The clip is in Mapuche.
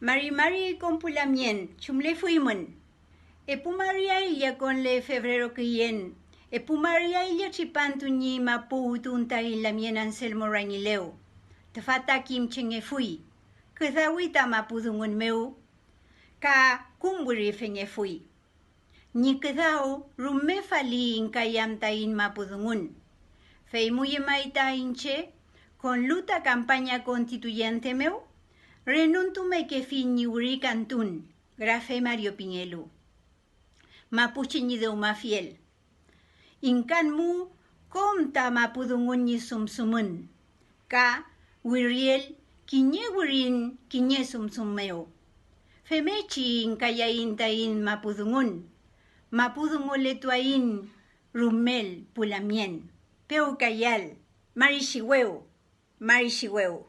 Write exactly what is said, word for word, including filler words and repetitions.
Mari mari kom pu lamngen, chumlefuymün. Epu mari ailla konle febrero küyen, epu mari ailla tripantu ñi mapu wütun taiñ lamngen Anselmo Rangilew. Tüfa ta kimchengefuy, küdawi ta mapu dungun mew ka kumwirifengefuy. Ñi küdaw rume fali ingkay am taiñ mapu dungun. Fey mu llemay ta iñche, konlu ta campaña constituyente mew, renuntumekefiñ ñi wirikantun, grafemario pingelu, mapuche ñi dewmafiel. Ingkan mu kom ta mapu dungun ñi sumsumün, ka wiriel kiñe wirin kiñe sumsum mew. Femngechi ingkayaiñ taiñ mapu dungun, mapu dunguletuaiñ rumel pu lamngen, pewkayal, mari xiwew, mari xiwew.